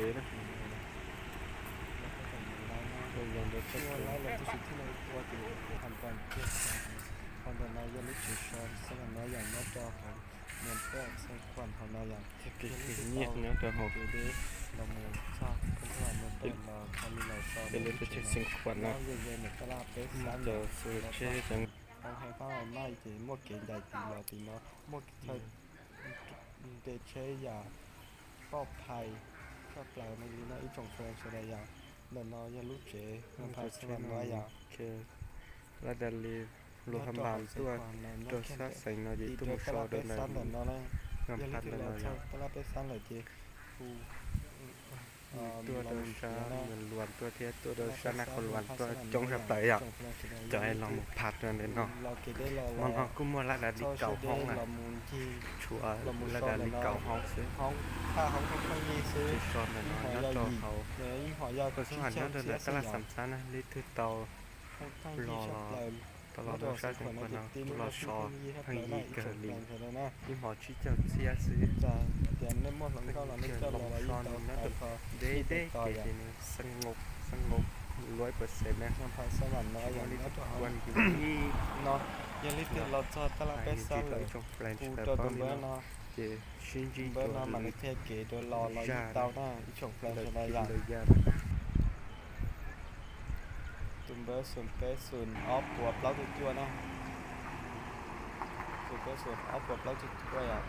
Ces na, yog ntawd txog laib los tus tsis thiaj li ua ces tham pam kiag. Qhov ntawm no yog lub tsev so xab nam no yom, nyob rau hauv Moos Paj Xeev Khuam hauv no yom. Kev khwv nyiaj nyob rau hauv kev deb los mus txog koob txog Moos Paj los txog li lawm so lub tsev no. Nyob ze ze ntawm tab laj peb xab lawm, hoob heev fab lawm no ces muaj kev ncaim tim los tim no, muaj chaw nres tsheb yom, poj phais tshaj plaws li no ib tsoom fans sawv daws yom. Ntawm no yog lub tsev Moos Paj Xeev Khuam no yom. Laj Das Lis, luag ha npas tuaj rau sab xeev no ces tuaj mus so rau ntawm no, yog li twb los txog tab laj peb xab lawm ces tuaj rau sab Moos Luas tuaj thiab tuaj rau sab Naj Qhoo Luas tuaj coob tshaj plaws yom. Cov es los mus phaj rau ntawm no, hmo no kuj muaj Laj Das Lis kaum hoob na, tshuav Laj Das Lis kaum hoob xwb. Tsev so ntawm no nyob rau hauv, thaum xub hom nyob rau ntawm tab laj Xam Xab na, leej twg tau los, tau los rau sab Xeev Khuam no kuj los so pheej yig kawg li. Ib hmos tsib caug txhiab xwb. Tias nej muaj hluas nkauj los nej coj los so nws nyob rau deb deb kev ces nws xeeb nkaus, xeeb nkaus luaj ib puas xees na. Tsis muaj leej twg ua nws ib no. Yog leej twg los txog tab laj peb xab lawm, hu rau tus npawb no, ces sib ntsib tus npawb no mam li qhia kev rau los los yeej tau na ib tsoom fans sawv daws yom. Tus npawb xoom peb xoom ob puas plaub caug cuaj na. Xoom peb xoom ob puas plaub caug cuaj yom.